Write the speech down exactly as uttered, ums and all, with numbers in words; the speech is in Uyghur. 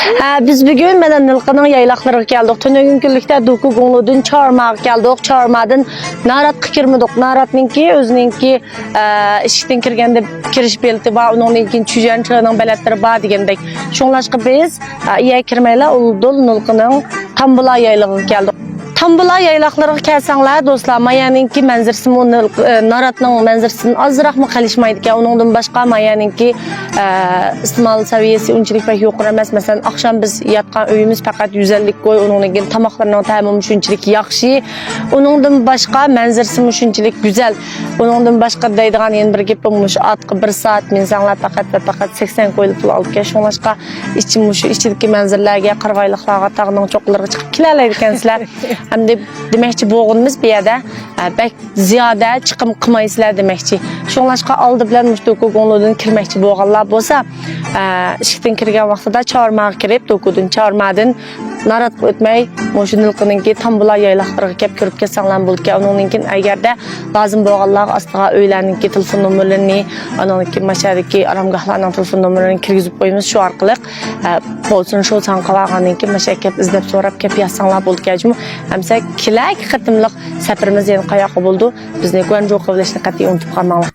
ھە، بىز بۈگۈن مانا نىلقىنىڭ يايلاقلىرىغا كەلدۇق. تۈنۈگۈن كۈنلۈكتە دوكۇ گۇڭلۇدىن چارماغا كەلدۇق. چارمادىن ناراتقا كىرمىدۇق. ناراتنىڭكى ئۆزىنىڭكى، ئە، ئىشىكتىن كىرگەندە كىرىش بېلىتى بار، ئۇنىڭدىن كېيىن چۈجەنچىنىڭ بېلەتلىرى بار دېگەندەك. شۇڭلاشقا بىز، ئە، يەر كىرمەيلا ئۇلدۇل نىلقىنىڭ تامبۇلا يايلىقىغا كەلدۇق. تامبۇلا يايلاقلىرىغا كەلسەڭلار، دوستلار، مايانىڭكى مەنزىرىسىمۇ نىل-، ئە، ناراتنىڭ مەنزىرىسىدىن ئازراقمۇ قېلىشمايدىكەن. ئۇنىڭدىن باشقا مايانىڭكى، ئە، ئىستېمال سەۋىيەسى ئۇنچىلىك بەك يۇقىرى ئەمەس. مەسىلەن، ئاخشام بىز ياتقان ئۆيىمىز پەقەت يۈز ئەللىك كوي، ئۇنىڭدىن كېيىن تاماقلىرىنىڭ تەمىمۇ شۇنچىلىك ياخشى. ئۇنىڭدىن باشقا مەنزىرىسىمۇ شۇنچىلىك گۈزەل. ئۇنىڭدىن باشقا دەيدىغان يەنە بىر گېپىم، مۇشۇ ئاتقا بىر سائەت مىنسەڭلار، پەقەت ۋە پەقەت سەكسەن كويلۇق پۇل ئالىدىكەن. شۇڭلاشقا ئىچى مۇشۇ ئىچىدىكى مەنزىرىلەرگە، قىرغايلىقلارغا، تاغنىڭ چوققىلىرىغا چىقىپ كېلەلەيدىكەنسىلەر. ئەمدى دېمەكچى بولغىنىمىز بۇ يەردە، ئە، بەك زىيادە چىقىم قىلمايسىلەر دېمەكچى. شۇڭلاشقا ئالدى بىلەن مۇشۇ دوكۇ گۇڭلۇدىن كىرمەكچى بولغانلار بولسا، ئە، ئىشىكتىن كىرگەن ۋاقتىدا چارماغا كىرىپ، دوكۇدىن، چارمادىن ناراتقا ئۆتمەي، مۇشۇ نىلقىنىڭكى تامبۇلا يايلاقلىرىغا كەپ كۆرۈپ كەتسەڭلار بولىدىكەن. ئۇنىڭدىن كېيىن ئەگەردە لازىم بولغانلارغا ئاستىغا ئۆيلەرنىڭكى تېلېفون نومۇرلىرىنى، ئانىڭدىن كېيىن ماشەدىكى ئارامگاھلارنىڭ تېلېفون نومۇرلىرىنى كىرگۈزۈپ قويىمىز. شۇ ئارقىلىق، ئە، بولسۇن شۇ ساڭا قاۋارغاندىن كېيىن ماشە كەپ ئىزدەپ سوراپ كەپ يازساڭلار بولىدىكەن جۇمۇ. ئەمسە كېلەركى قېتىملىق سەپىرىمىز يەنە قاياققا بولىدۇ؟ بىزنى گۇەنجۇغا قوبۇللاشنى قەتئىي ئۇنتۇپ قالماڭلار.